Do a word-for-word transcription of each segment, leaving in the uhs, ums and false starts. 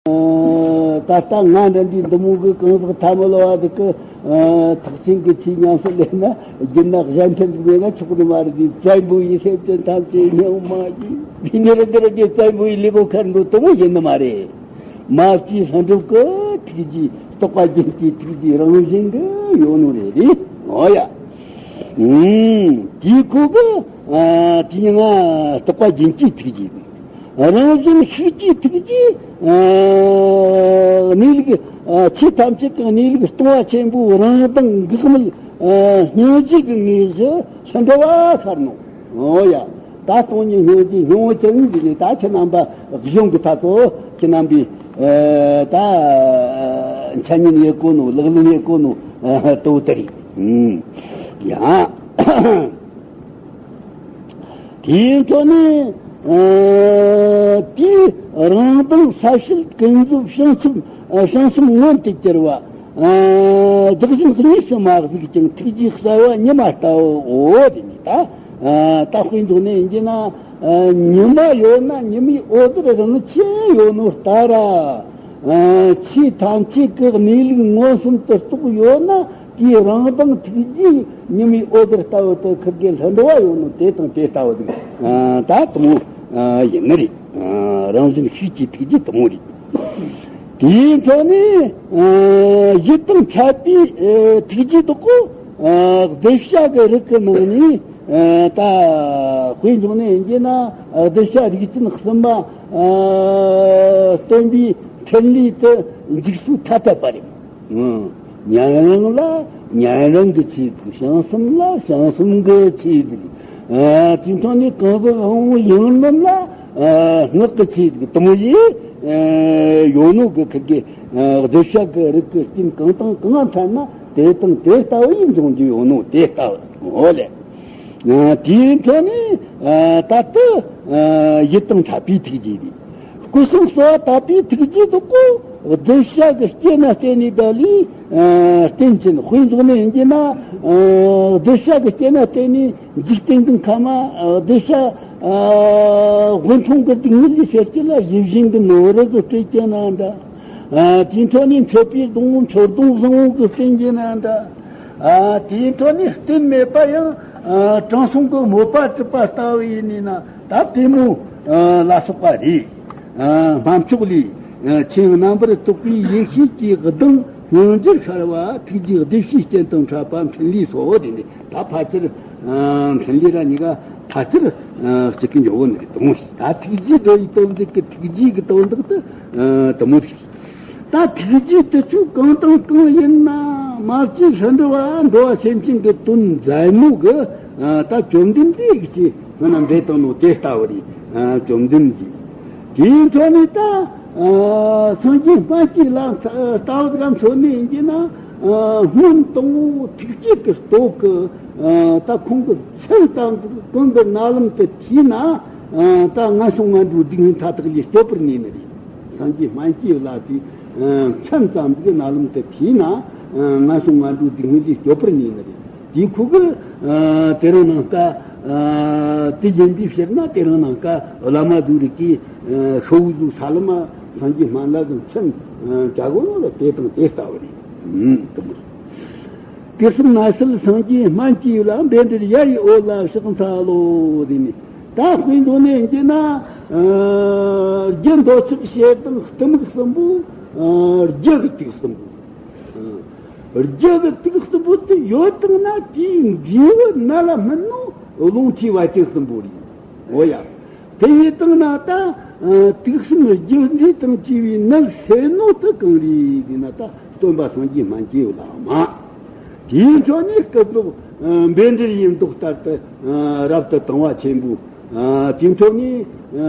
ད་ལྟ་ང་འདྲ་འདྲའི་འདི་མོ་གི་གང་ཟག་ཐ་མལ་བ་དེ་གི་ཐེག་ཆེན་གྱི་ཆོས་ཉམས་སུ་ལེན་ན། རྒྱུད་ན་གཞན་ཕན་ཟིག་མེད་ན་ཆོག་ནི་མ་རེད། དེ་བཙན་པོ་ཡི་སེམས་ཅན་ཐམས་ཅད་སྙིང་མ་བརྗེད། དེ་ནི་རི་དེ་རི་གི་བཙན་པོ་ཡི་ལུས་པོ་ཁར་འདུག་དེ་མོ་ཡིན་ནི་མ་རེད། མ་བཅོས་ལྷུན་གྲུབ་ཀྱི་ཐུགས་རྗེ། རྟོགས་པ་རྒྱུན་གྱི་ཐུགས་རྗེ་རང་བཞིན་གྱི་ཡོད་ནོ་རེད། རེད། འོ་ཡ། ཨུམ། དེའི་ཁུ་གི། ཨ། དེའི་ང་རྟོགས་པ་རྒྱུན་གྱི་ཐུགས་རྗེ། རང་བཞིན་ཤུགས་ཀྱི་ཐུགས་རྗེ། ཨ། གནས་ལུགས། ཨ། ཆོས་ཐམས་ཅད་ཀྱི་གནས་ལུགས་སྟོང་པ་ཆེན་པོའི་རང་དབང་འགག་མེད། ཨ། སྙིང་རྗེ་གི་ངོས་སུ་ལྷུན་གྲུབ་པ་ཤར་ནོ། འོ་ཡ། ད་སྟོང་ཉིད་སྙིང་རྗེ་སྙིང་པོ་ཅན་འདི་ནི་ད་ཁྱེད་རྣམ་པ་གཞུང་གི་ཐ་ཚོ་ཁྱེད་རྣམ་པས། ཨ། ད་འཆད་ཉན་ཡེད་གོ་ནོ། ལག་ལེན་ཡེད་གོ་ནོ། ཨ། དོ་དེ་རེད། ཨུམ། ཡ། དེའི་འཕྲོ་ནས། ཨ། དེའི་རང་དབང་ས་བྱད་ཀུན་རྫོབ་བྱང་སེམས། ཨ། བྱང་སེམས་མངོན་དུ་གྱུར་པ། ཨ། བདག་གཞན་གཉིས་སུ་མ་གཟིགས་ཀྱང་ཐུགས་རྗེའི་གསལ་བ་ཉི་མ་ལྟ་བུའོ། དེ་ནི་ད། ཨ། ད་དཔེ་འཇོག་ནས་ཡིན་གྱི་ན། ཨ། ཉི་མ་ཡོད་ན་ཉི་མའི་འོད་ཟེར་རང་ཆས་ཡོད་ནོ་ལྟར། ཨ། ཆོས་ཐམས་ཅད་ཀྱི་གནས་ལུགས་མངོན་སུམ་དུ་རྟོགས་ཡོད་ན། དེའི་རང་དབང་ཐུགས་རྗེ་ཉི་མའི་འོད་ཟེར་ལྟ་བུ་དེ་ཁུར་གི་ལྷུན་གྲུབ་པ་ཡོད་ནོ་དེ་དང་དེ་ལྟ་བུ་དེ། ཨ། ད་དེ་མོ། ཨ། ཡིན་ནི་རེད། ཨ། རང་བཞིན་ཤུགས་ཀྱི་ཐུགས་རྗེ་དེ་མོ་རེད། དེའི་འཕྲོ་ནས། ཨ། གཞི་དང་འཕྲད་པའི། ཨ། ཐུགས་རྗེ་དག་གོ། ཨ། གདུལ་བྱ་གི་རིགས་ཀྱི་ནང་ནས། ཨ། ད་དཔེ་འཇོག་ནས་ཡིན་གྱི་ན། ཨ། གདུལ་བྱ་རིགས་ཅན་གསུམ་པ། ཨ། སྟོན་པའི་འཕྲིན་ལས་དེ་འཇུག་སའི་ཐད་དད་པ་རེད། ཨང་། ཉན་རང་ལ་ཉན་རང་གི་ཆེད་དུ། བྱང་སེམས་ལ་བྱང་སེམས་ཀྱི་ཆེད་དུ། ཨ། དེའི་འཕྲོ་ནས་གང་ཟག་དབང་པོ་ཡིན་རྣམས་ལ། ཨ། སྔགས་ཀྱི་ཆེད་དུ་དེ་མོ་ཡིས། ཨ། ཡོད་ནོ་གི་ཁུར་གི། ཨ། གདུལ་བྱ་གི་རིགས་ཀྱི་རྐྱེན་གང་དང་གང་འཕྲད་ན་དེ་དང་དེ་ལྟ་བུ་ཡིས་འབྱུང་རྒྱུ་ཡོད་ནོ་དེ་ལྟ་བུ། འོ་ལེ། ཨ། དེའི་འཕྲོ་ནས། ཨ། ད་ལྟ། ཨ། གཞི་དང་འཕྲད་པའི་ཐུགས་རྗེ་རེད། སྐུ་གསུམ་གསོལ་བ་བཏབ་པའི་ཐུགས་རྗེ་དག་གོ། གདུལ་བྱ་གི་སྐྱེ་གནས་བརྟེན་ནས་ད་ལས། ཨ། རྟེན་ཅན་དཔེ་འཇོག་ནས་ཡིན་གྱི་ན། ཨ། གདུལ་བྱ་གི་སྐྱེ་གནས་བརྟེན་ནས་འཇིག་རྟེན་གྱི་ཁམས། ཨ། གདུལ་བྱ། ཨ། དབུལ་ཕོངས་ཀྱི་སྡུག་བསྔལ་ལས་སེལ་རྒྱུ་ལ་ཡིད་བཞིན་གྱི་ནོར་བུ་གི་སྤྲུལ་སྐྱེས་ན་འདྲ། ཨ། དེའི་འཕྲོ་ནས་མཆོད་པའི་སྡོང་བོ་མཆོད་སྡོང་བཟང་བོ་གི་སྤྲིན་གྱིས་ན་འདྲ། ཨ། དེའི་འཕྲོ་ནས་རྟེན་མེད་པ་ཡང་། ཨ། དྲང་སྲོང་གི་མོས་པ་གྲུབ་པ་ལྟ་བུ་ཡིན་ནི་ན་ད་དེ་མོ། ཨ། ལ་སོགས་པ་རེད། ཨ། སྨྲ་མཆོག་ལས། ཨ། ཆོས་རྣམ་པར་རྟོག་པའི་ཡེ་ཤེས་ཀྱི་གདངས་སྙིང་རྗེར་ཤར་བ་ཐུགས་རྗེའི་བདེ་བྱེད་རྐྱེན་དང་འཕྲད་པ་འཕྲིན་ལས་སོ། དེ་ནི་ད་ཕལ་ཆེར། ཨ། འཕྲིན་ལས་ར་གཉིས་ཀ་ཕལ་ཆེར། ཨ། གཅིག་གི་འཇོག་གོ་ནི་རེད་དང་། ད་ཐུགས་རྗེ་འདི་ཡི་དོན་འདི་གི་ཐུགས་རྗེ་གི་དོན་དག་ཏུ། ཨ། དེ་མོ་རེད། ད་ཐུགས་རྗེ་དེ་ཚོ་གང་དང་གང་ཡིན་ན་མ་བཅོས་ལྷུན་གྲུབ་པ་འགྲོ་བ་སེམས་ཅན་གྱི་དོན་མཛད་ནོ་གི། ཨ། ད་བཅོམ་ལྡན་འདས་ཀྱིས་སྔོན་ན་འབྲེལ་བཏང་ནོ་དེ་ལྟ་བུ་རེད། ཨ། བཅོམ་ལྡན་འདས། དེའི་འཕྲོ་ནས་ད། ཨ། སངས་རྒྱས་སྨན་གྱི་བླ་ལྟ་བུ་ལ་མཚོན་ནས་ཡིན་གྱི་ན། ཨ། སྔོན་དང་པོ་ཐུགས་བསྐྱེད་ཀྱི་སྟོབས་ཀྱིས། ཨ། ད་ཁོང་གི་མཚན་ཙམ་ཟིག་ཀུན་གྱི་རྣ་ལམ་དུ་ཐོས་ན། ཨ། ད་ངན་སོང་ལྔ་འགྲོའི་སྡུག་བསྔལ་མཐའ་དག་ལས་སྐྱོབ་པར་ངེས་ནི་རེད། སངས་རྒྱས་སྨན་གྱི་བླ་དེ། ཨ། མཚན་ཙམ་ཟིག་རྣ་ལམ་དུ་ཐོས་ན། ཨ། ངན་སོང་ལྔ་འགྲོའི་སྡུག་བསྔལ་ལས་སྐྱོབ་པར་ངེས་ནི་རེད། དེའི་ཁུ་གི། ཨ། དེ་རིང་ནངས་ཀ། ཨ། དེ་ཡིན་པའི་ཕྱིར་ན་དེ་རིང་ནངས་ཀ་བླ་མ་ཟུག་རིགས་ཀྱིས། ཨ། ཤོག་བུ་ཟུག་ས་ལམ་མ་སངས་རྒྱས་སྨན་བླ་གི་མཚན། ཨ། བྱ་དགོས་ནོ་ལ་དེ་དང་དེ་ལྟ་བུ་རེད། ཨུམ། དེ་མོ་རེད། སྐུ་གསུམ་ནགས་ཚལ་སངས་རྒྱས་སྨན་གྱི་བླ། བཻ་ཌཱུརྱ་ཡི་འོད་ལ་ཕྱག་འཚལ་ལོ། དེ་ནི་ད་དཔེ་མདོ་ནས་ཡིན་གྱི་ན། ཨ། རྒྱུ་འདོད་ཆགས་ཞེ་སྡང་གཏི་མུག་གསུམ་པོ། ཨ། རྒྱུ་གི་དུག་གསུམ་པོ། ཨ། རྒྱུ་གི་དུག་གསུམ་པོ་དེ་ཡོད་དང་ན་དེའི་འབྲས་བུ་ནད་ལ་སྨིན་ནོ་རླུང་མཁྲིས་བད་ཀན་གསུམ་པོ་རེད། འོ་ཡ། དེ་ཡིན་དང་ན་ད། ཨ། དུག་གསུམ་རྒྱུ་འབྲས་དང་བཅས་པའི་ནད་སེལ་ནོ་དེ་གང་རེད་ཟེར་ན་ད་སྟོན་པ་སངས་རྒྱས་སྨན་གྱི་བླ་མ། དེའི་འཕྲོ་ནས་སྐུ་མདོག་ཨ། བཻ་ཌཱུརྱའི་མདོག་ལྟར་དུ། ཨ། རབ་ཏུ་དང་བ་ཆེན་པོ། ཨ། དེའི་འཕྲོ་ནས། ཨ།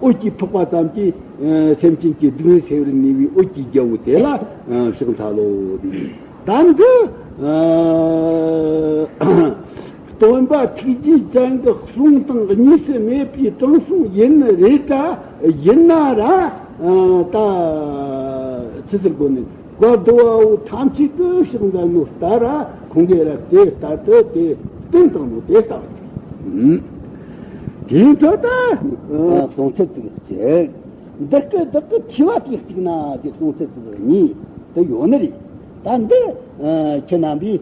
འོད་ཀྱིས་ཕོག་པ་ཙམ་གྱིས། ཨ། སེམས་ཅན་གྱི་སྡུག་བསྔལ་སེལ་བར་ནུས་པའི་འོད་ཀྱི་རྒྱལ་པོ་དེ་ལ། ཨ། ཕྱག་འཚལ་ལོ། ད་འདི། ཨ། སྟོན་པ་ཐུགས་རྗེ་ཅན་གྱི་གསུང་དང་གཉིས་སུ་མེད་པའི་དྲང་སྲོང་ཡིན་ནི་རེད་ད། ཡིན་ན་ར། ཨ། ད་ཆི་ཟེར་དགོས་ནི། བཀའ་བསྡུ་བའོ་ཐམས་ཅད་ཀྱི་ཕྱག་འཚལ་ནོ་ལྟར་ཁོང་གིས་ར་དེ་ལྟར་དུ་དེ་བསྟན་བཏང་ནོ་དེ་ལྟ་བུ། དེའི་ཐོག་ད་གསུང་ཚིག་ཅིག་བྱས། འདི་སྐད་བདག་གིས་ཐོས་པ་དུས་གཅིག་ན་ཅེས་གསུངས་ཚུལ་དེ་གཉིས་དེ་ཡོད་ནི་རེད། ད་འདི་ཁྱེད་རྣམ་པས་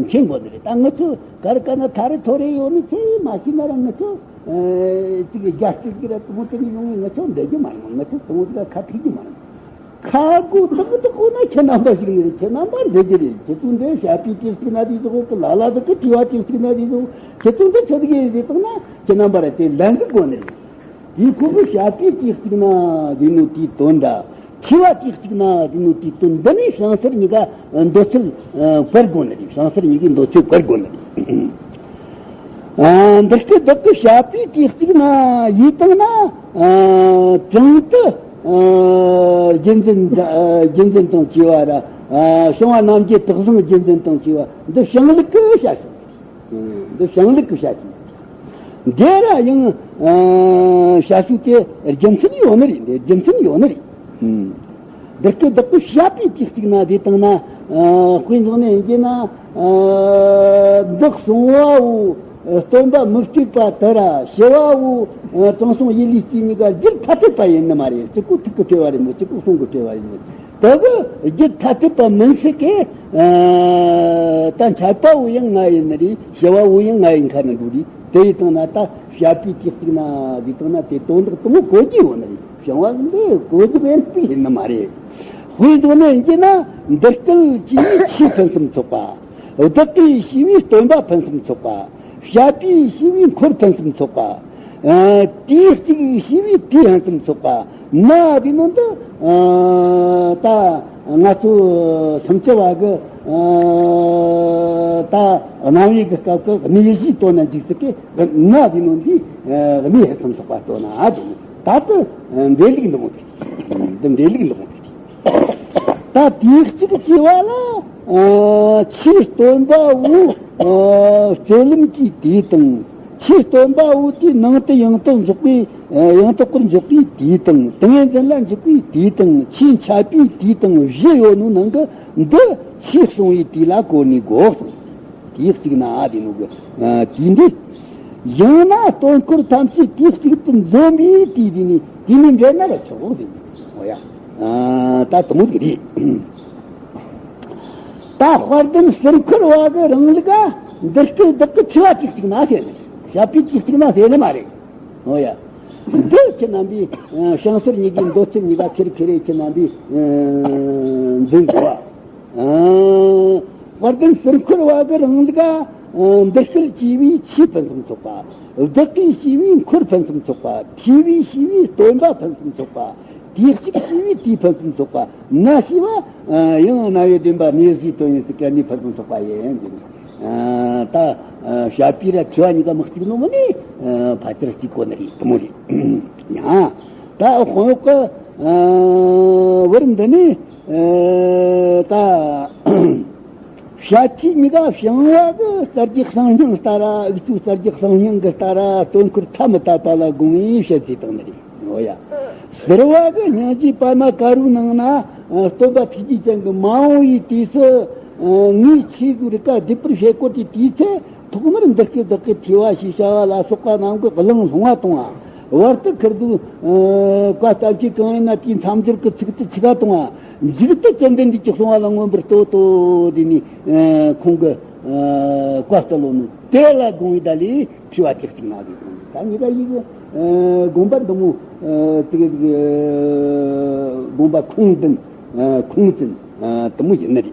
མཁྱེན་དགོས་ནི་རེད། ད་ང་ཚོ་ག་རེ་ག་ན་ཐ་རེ་ཐོ་རེ་ཡོད་ནི་ཚེ་མ་ཤེས་ན་ར་ང་ཚོ་ཅིག་རྒྱ་སྐྱེད་ཀྱི་ར་དུ་མོ་དེ་ནི་ཡོང་ངེ་ང་ཚོ་འདྲ་རྒྱུ་མ་རེད། ང་ཚོ་དུ་མོ་དེ་ལ་ཁ་ཐུག་རྒྱུ་མ་རེད། ཁ་དགོས་ཐག་ཐག་ཁོ་ན་ཁྱེད་རྣམ་པ་ཞིག་ནི་རེད། ཁྱེད་རྣམ་པར་འདོད་ཀྱི་རེད། ཁྱེད་ཚོ་འདི་བཤད་པའི་དུས་གཅིག་ན་དེ་ཚོ་གི་ལ་ལ་དག་གི་ཐོས་པ་དུས་གཅིག་ན་དེ་ཚོ་ཁྱེད་ཚོ་འདི་ཆི་ཟིག་ཡིན་ཟེར་བཏང་ན་ཁྱེད་རྣམ་པ་ར་དེ་ལན་ཟིག་དགོས་ནི་རེད། དེའི་ཁོ་གི་བཤད་པའི་དུས་གཅིག་ན་དེ་ནོ་དེའི་དོན་འདྲ། ཐོས་པ་དུས་གཅིག་ན་དེ་ནོ་དེའི་དོན་འདི་ནི་བྱང་སེར་གཉིས་ཀ་འདོད་ཚུལ་བར་དགོས་ནི་རེད། བྱང་སེར་གཉིས་ཀའི་འདོད་ཚུལ་བར་དགོས་ནི་རེད། ཨ། འདི་སྐད་བདག་གིས་བཤད་པའི་དུས་གཅིག་ན་ཡིན་བཏང་ན། ཨ། དྲང་དུ། ཨ། རྒྱུ་མཚན། ཨ། རྒྱུ་མཚན་དང་བཅས་པ་ར། ཨ། བྱུང་བ་རྣམས་ཀྱི་དག་བཟང་རྒྱུ་མཚན་དང་བཅས་པ་འདི་བྱང་ལུགས་ཀྱི་བཤད་ཚུལ། འདི་བྱང་ལུགས་ཀྱི་བཤད་ཚུལ། འདི་ར་ཡང་། ཨ། བཤད་ཚུལ་དེ་རྒྱུ་མཚན་ཡོད་ནི་རེད། འདི་རྒྱུ་མཚན་ཡོད་ནི་རེད། འདི་སྐད་བདག་གིས་བཤད་པའི་དུས་གཅིག་ན་དེ་བཏང་ན། ཨ། དཔེ་མཚོན་ནས་ཡིན་གྱི་ན། ཨ། བདག་གསང་བའོ། སྟོན་པ་མི་བསྐྱོད་པ་དེ་ར་ཞི་བའོ། ཨ། དྲང་སྲོང་ཡེ་ལེ་སྐྱེས་གཉིས་ཀ་རྒྱུད་ཐ་དད་པ་ཡིན་ནི་མ་རེད། གཅིག་པོ་ཐུགས་ཀྱི་འབྲེལ་བ་རེད་མོད། གཅིག་པོ་གསུང་གི་འབྲེལ་བ་ཡིན་མོད། དེ་གི་རྒྱུད་ཐ་དད་པ་མིན་ཚིག་གི། ཨ། ད་འཆད་པ་བོ་ཡང་ང་ཡིན་ནི་རེད། ཞི་བ་བོ་ཡང་ང་ཡིན་ཁ་ན་འགྲོ་རེད། དེ་ཡིན་བཏང་ན་ད་བཤད་པའི་དུས་གཅིག་ན་དེ་བཏང་ན་དེ་དོན་དག་དུ་མོ་གོ་རྒྱུ་ཡོད་ནི་རེད། བྱུང་བ་འདི་གོ་རྒྱུ་མེད་ཚིག་ཡིན་ནི་མ་རེད། དཔེ་མཚོན་ནས་ཡིན་གྱི་ན། འདི་སྐད་ཅེས་པས་ཆོས་ཕུན་སུམ་ཚོགས་པ། བདག་གིས་ཞུས་པས་སྟོན་པ་ཕུན་སུམ་ཚོགས་པ། བཤད་པས་ཞུས་པས་འཁོར་ཕུན་སུམ་ཚོགས་པ། ཨ། དུས་གཅིག་ཞུས་པས་དུས་ཕུན་སུམ་ཚོགས་པ། ན་དེ་ནོ་འདི། ཨ། ད་ང་ཚོ་སུམ་ཅུ་བ་གི། ཨ། ད་རྣམ་དབྱེ་གི་སྐབས་ཀྱི་གནས་གཞིའི་དོན་ན་འཇུག་ཚུལ་གྱི་ན་དེ་ནོ་འདི། ཨ། གནས་ཕུན་སུམ་ཚོགས་པ་སྟོན་ན་དེ་ནི་ད་དུ་འབྲེལ་ལུགས་འདི་མོ་དེ། འདི་འབྲེལ་ལུགས་འདི་མོ་དེ། ད་དུས་གཅིག་ཅེས་པ་ལ། ཨ། ཆོས་སྟོན་པ་བོ། ཨ། སྤྱོད་ལམ་གྱི་དུས་དང་། ཆོས་སྟོན་པ་བོ་དེའི་ནང་དུ་ཡང་དག་འཇོག་པའི། ཨ། ཡང་དག་པར་འཇོག་པའི་དུས་དང་། ཏིང་ངེ་འཛིན་ལ་འཇུག་པའི་དུས་དང་། ཆོས་འཆད་པའི་དུས་དང་བཞི་ཡོད་ནོ་ནང་གི་འདི་ཆོས་གསུང་བའི་དུས་ལ་གོ་ནས་གོ་གསུངས། དུས་གཅིག་ན་ཨ་དེ་ནོ་གི། ཨ། དུས་འདི། ཡང་ན་སྟོན་འཁོར་ཐམས་ཅད་དུས་གཅིག་ཏུ་འཛོམས་པའི་དུས་དེ་ནི་དུས་ནི་འདྲེན་ན་ར་ཆོག་ཟེར་ནས། འོ་ཡ། ཨ། ད་དུ་མོ་དེ་རེད། ད་དཔལ་ལྡན་ཟུར་འཁོར་བ་གི་རིང་ལུགས་ཨ། འདི་སྐད་བདག་གིས་ཐོས་པ་དུས་གཅིག་ན་ཟེར་ནས། བཤད་པའི་དུས་གཅིག་ན་ཟེར་ནི་མ་རེད། འོ་ཡ། འདི་ཁྱེད་རྣམ་པས། ཨ། བྱང་ཟུར་གཉིས་ཀྱི་འདོད་ཚུལ་གཉིས་ཀ་ཁེར་ཁེར་རེ་ཁྱེད་རྣམ་པས། ཨ། འཛིན་དགོས། ཨ། དཔལ་ལྡན་ཟུར་འཁོར་བ་གི་རིང་ལུགས་ཨ། འདི་སྐད་ཅེས་པས་ཆོས་ཕུན་སུམ་ཚོགས་པ། བདག་གིས་ཞུས་པས་འཁོར་ཕུན་སུམ་ཚོགས་པ། ཐོས་པས་ཞུས་པས་སྟོན་པ་ཕུན་སུམ་ཚོགས་པ། དུས་གཅིག་ཞུས་པས་དུས་ཕུན་སུམ་ཚོགས་པ། ན་ཞེས་པ། ཨ། ཡང་རྣམ་དབྱེ་བདུན་པ་གནས་གཞིའི་དོན་ཡིན་ཚུལ་གྱི་གནས་ཕུན་སུམ་ཚོགས་པ་ཡིན་ཟེར་ནས། ཨ། ད། ཨ། བཤད་པའི་ར་ཐོས་པ་གཉིས་ཀ་མི་གཅིག་ནོ་མོ་ནི། ཨ། ཕལ་ཆེར་གཅིག་གོ་ནི་རེད། དུ་མོ་རེད། ཡང་། ད་དཔང་ཡོག་གི། ཨ། བར་འདི་ནི། ཨ། ད་བཤད་ཚུལ་གཉིས་ཀ་བྱང་བ་གི་རྩ་རྒྱུད་གསང་སྙིང་ལྟར་ར། འུ་ཚོའི་རྩ་རྒྱུད་གསང་སྙིང་གི་ལྟར་ར། སྟོན་འཁོར་ཐ་མི་དད་པ་ལ་དགོངས་པའི་བཤད་ཚུལ་དང་ནི་རེད། འོ་ཡ། ཟུར་བ་གི་སྙིང་རྗེའི་པདྨ་དཀར་པོའི་ནང་ན། ཨ། སྟོན་པ་ཐུགས་རྗེ་ཅན་གྱིས་མ་འོངས་པའི་དུས་སུ། ཨ། ངའི་ཆོས་ཀྱི་རིགས་ཀ་སྡིག་པར་བྱེད་དགོས་ཀྱི་དུས་ཚེ། ཐོག་མར་འདི་སྐད་བདག་གིས་ཐོས་པ་ཞེས་བྱ་བ་ལ་སོགས་པ་རྣམས་ཀྱི་གླེང་སློང་བ་དང་། བར་དུ་ཁུར་དུ། ཨ། བཀའ་བསྟན་བཅོས་གང་ཡིན་ན་དེའི་མཚམས་སྦྱོར་གྱི་ཚིག་ཏུ་ཆི་ག་དང་། མཇུག་ཏུ་བཅོམ་ལྡན་འདས་ཀྱིས་གསུངས་པ་ལ་མངོན་པར་བསྟོད་དོ། དེ་ནི། ཨ། ཁོང་གི། ཨ། བཀའ་སྩལ་ལོ་ནི་དེ་ལ་དགོངས་ཡོད་ད་ལས་ཐོས་པ་དེ་གཅིག་ན་དགོས་དང་། ད་ཉི་ཟླ་ཡི་གི། ཨ། དགོངས་པ་འདི་མོ། ཨ། དེ་གི། ཨ། དགོངས་པ་ཁུངས་ལྡན། ཨ། ཁུངས་བཙན། ཨ། དུ་མོ་ཡིན་ནི་རེད།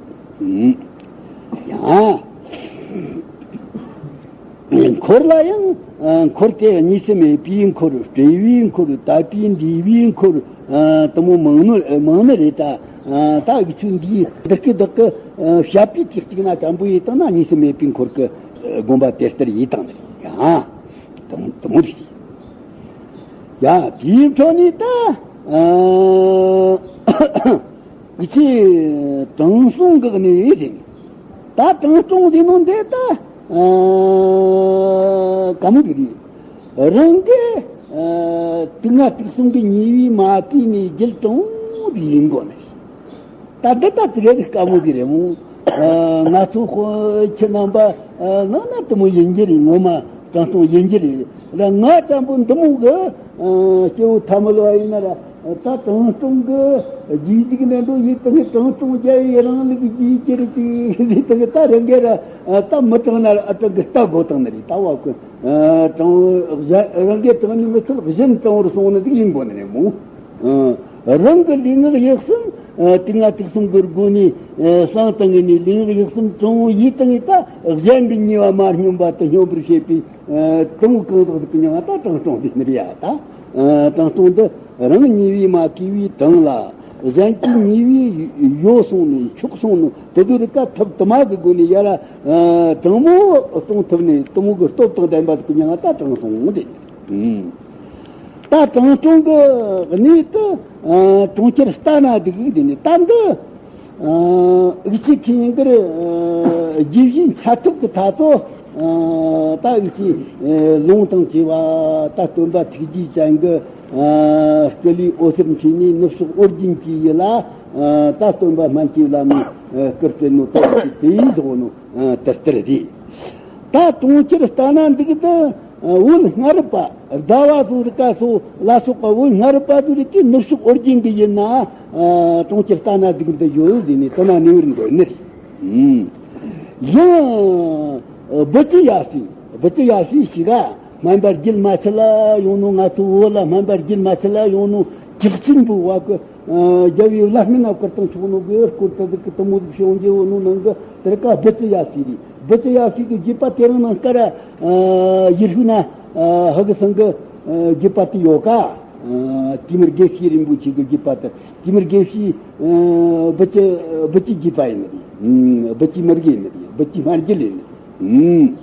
ཡང་། འཁོར་ལ་ཡང་། ཨ། འཁོར་དེ་གཉིས་སུ་མེད་པའི་འཁོར། སྤྲོས་པའི་འཁོར། དད་པའི་འདུས་པའི་འཁོར། ཨ། དུ་མོ་མང་ནི་མང་ནི་རེད་ད། ཨ། ད་འུ་ཚོས་འདིའི་འདི་སྐད་བདག་གིས། ཨ། བཤད་པའི་དུས་གཅིག་ན་དྲང་པོ་ཡིན་བཏང་ན་གཉིས་སུ་མེད་པའི་འཁོར་གྱི། ཨ། དགོངས་པ་དེ་ལྟར་ཡིན་བཏང་ནི་རེད། ཡང་། དུ་མོ་དུ་མོ་རེད། ཡང་དེའི་འཕྲོ་ནས་ད། ཨ། འུ་ཚོས་དྲང་སྲོང་གི་གནས་ཟེར། ད་དྲང་སྲོང་ཟེར་ནོ་འདི་ད། ཨ། ག་མོ་གི་རེད། རང་གི། ཨ། དུག་ལྔ་དུག་གསུམ་གྱི་ཉེས་པའི་མ་གོས་ནས་རྒྱུད་དྲང་པོ་དེ་ཡིན་དགོས་ནི། ད་འདི་ད་ཙི་གེ་དཀའ་མོ་གི་རེད་མོ། ཨ། ང་ཚོ་ཁོ་ཁྱེད་རྣམ་པ། ཨ། ནང་ན་དུ་མོ་ཡིན་གྱི་རེད། ངོ་མ་དྲང་སྲོང་ཡིན་གྱི་རེད། ལ་ང་ཙམ་པོ་འདི་མོ་གི་སྐྱེ་བོ་ཐ་མལ་བ་ཡིན་ན་ར། ད་དྲང་སྲོང་གི་རྗེས་འཇུག་ནས་འགྲོ་ཡིན་དང་དྲང་སྲོང་རྒྱལ་བའི་རིང་ལུགས་རྒྱས་གྱུར་ཅིག་ཟེར་དང་ད་རང་གི་ར་ད་མི་དྲང་ན་ར་ཨ་དྲང་གི་ལྟ་དགོས་དང་ནི་རེད། ད་བ་ཀུན་དྲང་བོ་གཞན་རང་གི་དྲང་ནི་མི་ཚུལ་གཞན་དྲང་བོར་སོང་ནི་འདུག་ཡིན་དགོས་ནི་རེད་མོ། རང་གི་ལུས་ངག་ཡིད་གསུམ་དུག་ལྔ་དུག་གསུམ་གི་སྒོ་ནས་གསང་བཏང་ངེ་ནས་ལུས་ངག་ཡིད་གསུམ་དྲང་བོ་ཡིན་དང་ངེ་ད་གཞན་གྱི་ཉེས་པ་མ་སྙོམས་པ་དེ་སྙོམས་པར་བྱེད་པའི་དྲང་བོ་གང་ཟག་དེ་ཀུན་ཀྱང་ད་དྲང་སྲོང་དེ་ནི་རེད་ཡ། ད་དྲང་སྲོང་འདི་རང་ཉེས་པས་མ་གོས་པའི་དྲང་ལ་གཞན་གྱི་ཉེས་པས་གཡོས་སོང་ནས་འཁྱོག་སོང་ནོ་དེ་དུས་རི་ཀ་ཐབས་དུ་མ་གི་སྒོ་ནས་ཡ་ར་དྲང་མོ་སྲོང་ཐུབ་ནས་དྲང་མོ་གི་སྟོབས་དང་ལྡན་པ་དེ་ཀུན་ཀྱང་ད་དྲང་སྲོང་དེ། ད་དྲང་སྲོང་གི་གནས་དུ་གྲོང་ཁྱེར་ལྟ་ན་སྡུག་དེ་ནི་ད་འདི་འུག་ཆོས་མཁན་གྱི་རྒྱུད་བཞིའི་མཆེད་གྲོགས་ཀྱི་ཐ་ཚོ། ད་འུག་ཆོས་ལུང་དང་བཅས་པ་ད་སྟོན་པ་ཐུགས་རྗེ་ཅན་གྱི་སྐུ་ལུས་འོད་ཟེར་འཕྲོས་ནས་ནུབ་ཕྱོགས་ཨོ་རྒྱན་གྱི་ཡུལ་ལ་ད་སྟོན་པ་སྨན་གྱི་བླ་མའི་སྐུར་སྤྲུལ་ནོ་ད་འུག་ཆོས་དེ་ཡིན་ཟེར་ནོ་དེ་ལྟར་རེད། ད་གྲོང་ཁྱེར་ལྟ་ན་སྡུག་དུ། བོད་སྔ་རབས་པ་ཟླ་བ་ཚོ་རིག་ག་སོགས་ལ་སོགས་པ་བོད་སྔ་རབས་པ་ཚོ་རིག་གི་ནུབ་ཕྱོགས་ཨོ་རྒྱན་གྱི་ཡུལ་ན་གྲོང་ཁྱེར་ལྟ་ན་སྡུག་འདི་ཡོད་ཟེར་ནས་དོ་སྣང་ནི་བར་འདོད་ནི་རེད། ཡང་བུ་ཅི་ཡ་སི་བུ་ཅི་ཡ་སི་ཞིག་ག་སྨན་པ་རྒྱུད་མ་ཆད་ལ་ཡོང་ནོ། ང་ཚོ་བོད་ལ་སྨན་པ་རྒྱུད་མ་ཆད་ལ་ཡོང་ནོ་ཀྱག་ཆེན་པོ་བ་གི་རྒྱལ་བའི་བླ་སྨན་ན་བཀུར་དང་ཆོག་ནོ་གི་སྐོར་དུ་གི་དུ་མོ་ཟིག་བྱུང་རྒྱུ་བོ་ནོ་ནང་གི་དེར་ཀ་བུ་ཅི་ཡ་སི་རེད། བུ་ཅི་ཡ་སི་གི་རྒྱུད་པ་དེ་རིང་ནང་ཀ་ར་ཡིར་ཤུ་ན་ཧ་གི་སང་གི་རྒྱུད་པ་དེ་ཡོད་ཀ་དེ་མུར་དགེ་བཤེས་རིན་པོ་ཆེ་གི་རྒྱུད་པ་དེ་དེ་མུར་དགེ་བཤེས་བུ་ཅི་བུ་ཅི་རྒྱུད་པ་ཡིན་ནི་རེད། བུ་ཅི་མུར་གི་ཡིན་ནི་རེད། བུ་ཅི་སྨན་རྒྱུད་ཡིན་ནི་རེད།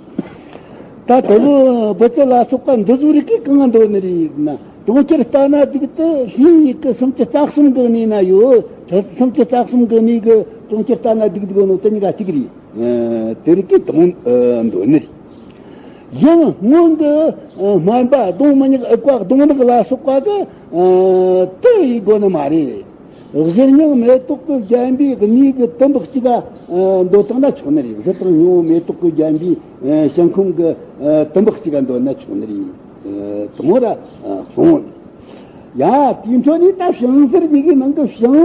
ད་དེ་བུ་བུ་ཅི་ལ་སོགས་པ་འདི་ཚོ་རིག་གི་གང་འདོད་ནི་རེད་ན། གྲོང་ཁྱེར་ལྟ་ན་སྡུག་དུ་ལྷའི་ཡུལ་གྱི་སུམ་ཅུ་རྩ་གསུམ་གྱི་གནས་ན་ཡོད། སུམ་ཅུ་རྩ་གསུམ་གྱི་གནས་ཀྱི་གྲོང་ཁྱེར་ལྟ་ན་སྡུག་འདུག་ནོ་དེ་གཉིས་ཀ་གཅིག་རེད། དེ་རིག་གི་གང་འདོད་ནི་རེད། ཡང་སྔོན་གྱི་སྨན་པ་གདོང་མི་ཉག་ཨུ་ཀ་གདོང་ནག་ལ་སོགས་པ་གི་དེ་ཡི་དགོས་ནི་མ་རེད། གཞིར་སྙིང་མེ་ཏོག་གི་རྒྱན་པའི་གནས་ཀྱི་དུམ་བུ་གཅིག་ག་འདོད་བཏང་ན་ཆོག་ནི་རེད། གཞི་དང་སྙིང་མེ་ཏོག་གི་རྒྱན་པའི་ཞིང་ཁམས་ཀྱི་དུམ་བུ་གཅིག་ག་འདོད་ན་ཆོག་ནི་རེད། དང་པོ་ར་གསུངས། ཡ་དེའི་འཕྲོ་ནས་ད་བྱང་གསེར་གཉིས་ཀྱི་ནང་གི་བྱང་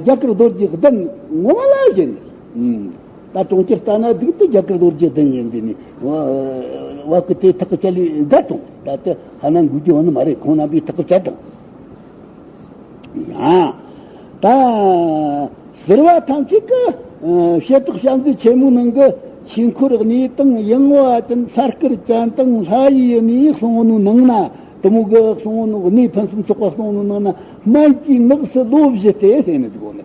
བ་གི་རྒྱ་གར་རྡོ་རྗེ་གདན་ངོ་མ་ལ་བཞེངས་ནས། ད་གྲོང་ཁྱེར་ལྟ་ན་སྡུག་ཏུ་རྒྱ་གར་རྡོ་རྗེ་གདན་ཡིན་པས་ནི། བ་ཀི་དེ་ཐག་གཅད་ལས་དགའ་དང་ད་ལྟ་ཧ་ན་འགུལ་རྒྱུ་བ་ནི་མ་རེད། ཁོང་རྣམ་པས་ཐག་གཅད་དང་། ཡང་ད་ཟུར་བ་ཐམས་ཅད་ཀྱི་བྱེ་བྲག་བྱ་མཛོད་ཆེན་མོའི་ནང་གི་ཆོས་འཁོར་གནས་དང་ཡངས་པ་ཅན་ས་དཀར་ཅན་དང་ལྷ་ཡི་གནས་གསུངས་ནོ་ནང་ན། དུ་མོ་གི་གསུངས་ནོ་གནས་ཕུན་སུམ་ཚོགས་པ་གསུངས་ནོ་ནང་ན་སྨན་གྱི་ནགས་སུ་ལོ་བཞི་སྟེ་ཟེར་ནི་འདུག་གོ་ནི།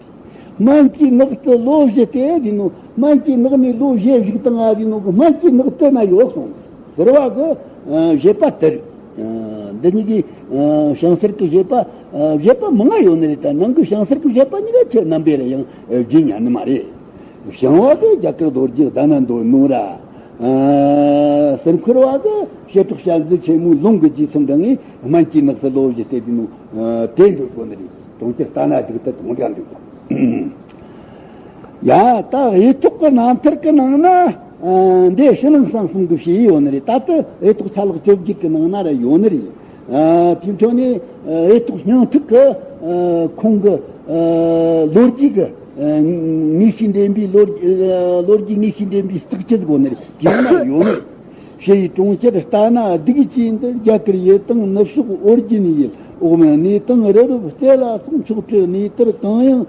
སྨན་གྱི་ནགས་སུ་ལོ་བཞི་སྟེ་ཟེར་ནོ། སྨན་གྱི་ནགས་ནས་ལོ་བཞི་བཞུགས་དང་ང་ཟེར་ནོ་གི་སྨན་གྱི་ནགས་དེ་ན་ཡོད་གསུངས། ཟུར་བ་གི་བཞེད་པ་དེར། འདི་གཉིས་ཀྱི་བྱང་གསེར་གྱི་བཞེད་པ་བཞེད་པ་མང་ང་ཡོད་ནི་རེད། ད་ནང་གི་བྱང་གསེར་གྱི་བཞེད་པ་གཉིས་ཀ་ཁྱེད་རྣམ་པས་ར་ཡང་བརྗེད་ཉན་ནི་མ་རེད། བྱང་བ་གི་རྒྱ་གར་རྡོ་རྗེ་གདན་ན་འདོད་ནོ་ར། སེམས་ཁུར་བ་གི་བྱེ་བྲག་བྱ་མཛོད་ཆེན་མོའི་ལུང་གི་རྗེས་སུ་འབྲང་ངེ་སྨན་གྱི་ནགས་སུ་ལོ་བཞི་སྟེ་འདི་ནོ། དེ་འདོད་དགོས་ནི་རེད། གྲོང་ཁྱེར་ལྟ་ན་སྡུག་ཏུ་གང་འདྲ་འདུག་དང་། ཡ་ད་དབྱེ་ཐོག་གི་རྣམ་ཐར་གི་ནང་ན་འདི་ཕྱི་ནང་གསང་གསུམ་གི་བྱས་ཡོད་ནི་རེད། ད་ལྟ་དབྱེ་ཐོག་ཆ་ལག་བཅོ་བརྒྱད་གི་ནང་ན་ར་ཡོད་ནི་རེད། དེའི་འཕྲོ་ནས་དབྱེ་ཐོག་སྙིང་ཐིག་གི་ཁོང་གི་ལོ་རྒྱུས་ཀྱི་ངེས་ཤེས་ལྡན་པའི་ལོ་ལོ་རྒྱུས་ངེས་ཤེས་ལྡན་པའི་རྩིག་བཅད་དགོས་ནི་རེད། དེའི་ནང་ཡོད་ནི་རེད། ཕྱི་ཡི་གྲོང་ཁྱེར་ལྟ་ན་སྡུག་ཅེས་འདིར་རྒྱ་གར་ཡུལ་དང་ནུབ་ཕྱོགས་ཨོ་རྒྱན་ཡུལ་འོག་མིན་གནས་དང་རི་རབ་སྟེ་ལ་སོགས་མཆོག་སྤྲུལ་གནས་དེར་གང་ཡང་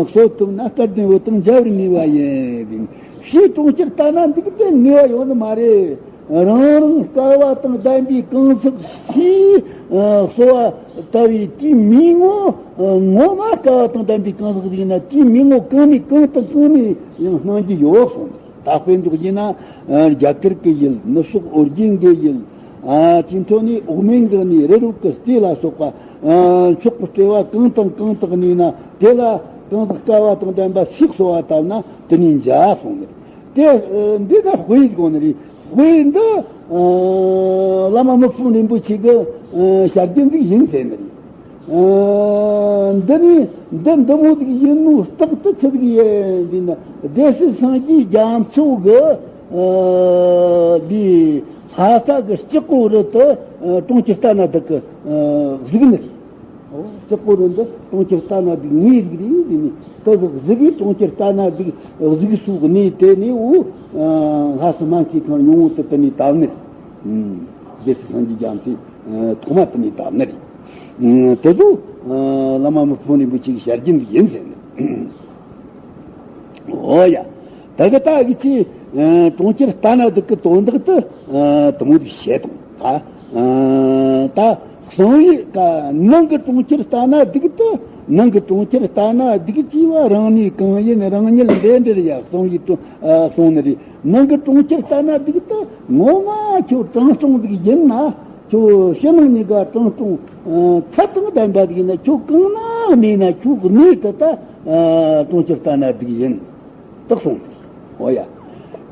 གསོལ་ཐུབ་ན་སྐལ་ལྡན་བུ་དང་མཇལ་བར་ནུས་པ་ཡིན། ཕྱིའི་གྲོང་ཁྱེར་ལྟ་ན་འདུག་པའི་ངེས་པ་ཡོད་ནི་མ་རེད། རང་རང་སྐལ་བ་དང་ལྡན་པའི་གང་ཟག་ཞིག་གསོལ་བ་བཏབ་པའི་དེའི་མིང་ངོ་ངོ་མ་སྐལ་བ་དང་ལྡན་པའི་གང་ཟག་ཞིག་ཡིན་ན་དེའི་མིང་ངོ་གང་ནས་གང་དང་གང་ནས་ཡང་སྣང་རྒྱུ་ཡོད་གསུངས། ད་དཔེ་འཇོག་རྒྱུ་ན་རྒྱ་གར་གྱི་ཡུལ། ནུབ་ཕྱོགས་ཨོ་རྒྱན་གྱི་ཡུལ། དེའི་འཕྲོ་ནས་འོག་མིན་གྱི་གནས། རི་རབ་ཀྱི་སྟེ་ལ་སོགས་པ། མཆོག་གི་སྤྲུལ་བ་གང་དང་གང་དག་གནས་ན་དེ་ལ་གང་དག་སྐལ་བ་དང་ལྡན་པ་ཞིག་གསོལ་བ་བཏབ་ན་དེ་ནས་མཇལ་གསུངས་ནི་རེད། དེ་འདི་ན་དཔེ་དགོས་ནི་རེད། དཔེ་འདི་བླ་མ་མི་ཕམ་རིན་པོ་ཆེ་གི་ཞལ་རྒྱུན་འདི་ཡིན་ཟེར་ནི་རེད། འདི་ནི་འདི་འདི་མོ་ཟིག་ཡིན་ནོ་རྟགས་དེ་ཆི་ཟིག་ཡིན་ཟེར་ན། སྡེ་སྲིད་སངས་རྒྱས་རྒྱ་མཚོ་གི་འདི་ ལྷ་ས་གི་སྤྱི་སྒོ་རུ་དུ་ཨ་གྲོང་ཁྱེར་ལྟ་ན་སྡུག་གི་ཨ་གཟིགས་ནི་རེད། ཨོ། སྤྱི་སྒོ་རུ་འདི་གྲོང་ཁྱེར་ལྟ་ན་སྡུག་ངའི་རིགས་རེད་ཟེར་ནས། དེ་ཟིག་གཟིགས་གི་གྲོང་ཁྱེར་ལྟ་ན་སྡུག་གཟིགས་སུ་གནས་དེ་ནས། འོ། ལྷ་ས་སྨན་བཅོས་ཁང་ཉུང་ངུ་དུ་དེ་ནས་བཏབ་ནི་རེད། སྡེ་སྲིད་སངས་རྒྱས་རྒྱ་མཚོས་ཐོག་མ་དེ་ནས་བཏབ་ནི་རེད། དེ་ཚོ་བླ་མ་མི་ཕམ་རིན་པོ་ཆེ་གི་ཞལ་རྒྱུན་ཡིན་ཟེར་ནས། འོ་ཡ། ད་གི་ད་གི་ཅི། ཨ་གྲོང་ཁྱེར་ལྟ་ན་སྡུག་གི་དོན་དག་དེ་ཨ་དེ་མོ་ཟིག་བཤད་དང་། ད་ཨ་ད་གསང་བའི་ཀ་ནང་གི་གྲོང་ཁྱེར་ལྟ་ན་སྡུག་དེ། ནང་གི་གྲོང་ཁྱེར་ལྟ་ན་སྡུག་ཅེས་པ་རང་གནས་གང་ཡིན། རང་ཉིད་འདི་འདྲ་ཡ་གསང་བའི་གྲོང་ཨ་གསུངས་ནི་རེད། ནང་གི་གྲོང་ཁྱེར་ལྟ་ན་སྡུག་དེ་ངོ་མ་ཁྱོད་དྲང་སྲོང་ཟིག་ཡིན་ན། ཁྱོད་ཕྱི་ནང་གཉིས་ཀ་དྲང་སྲོང་ཨ་ཚད་དང་ལྡན་པ་ཟིག་ཡིན་ན། ཁྱོད་གང་ན་གནས་ན་ཁྱོད་གནས་དེ་ད་ཨ་གྲོང་ཁྱེར་ལྟ་ན་སྡུག་ཡིན། དག་སོང་། འོ་ཡ།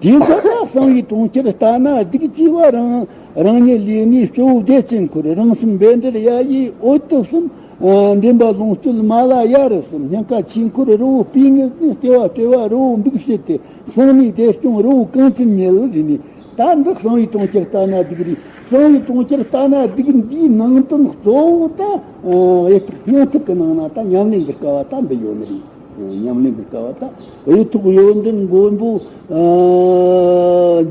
དེའི་ཚེ་ན་གསང་བའི་གྲོང་ཁྱེར་ལྟ་ན་སྡུག་ཅེས་པ་རང་རང་ཉིད་ལས་ནི་སྤྱི་བོ་བདེ་ཆེན་འཁོར། རང་སེམས་བཻ་ཌཱུརྻ་ཡ་ཡི་འོད་དུ་གསུམ། ཨ་འདྲེན་པ་ལོངས་སྤྱོད་མ་ལ་ཡ་རུ་གསུམ། སྙིང་ག་ཆོས་འཁོར་རི་བོ་པི་ངི་གསུམ། ལྟེ་བ་སྤྲེལ་བ་རི་བོ་འབིགས་བྱེད་དེ། གསང་གནས་བདེ་སྐྱོང་རི་བོ་གངས་ཅན་ཉིད་ཟེར་ནས། ད་འདི་གསང་བའི་གྲོང་ཁྱེར་ལྟ་ན་སྡུག་རེད། གསང་བའི་གྲོང་ཁྱེར་ལྟ་ན་སྡུག་འདིའི་ནང་དོན་གཙོ་བོ་ད་ཨ་གཡུ་ཐོག་སྙིང་ཐིག་གི་ནང་ན་ད་ཉམས་ལེན་གྱི་སྐལ་བ་ད་འདི་ཡོད་ནི་རེད། ཉམས་ལེན་གྱི་སྐལ་བ་ད་གཡུ་ཐོག་ཡོན་ཏན་མགོན་པོ་ཨ་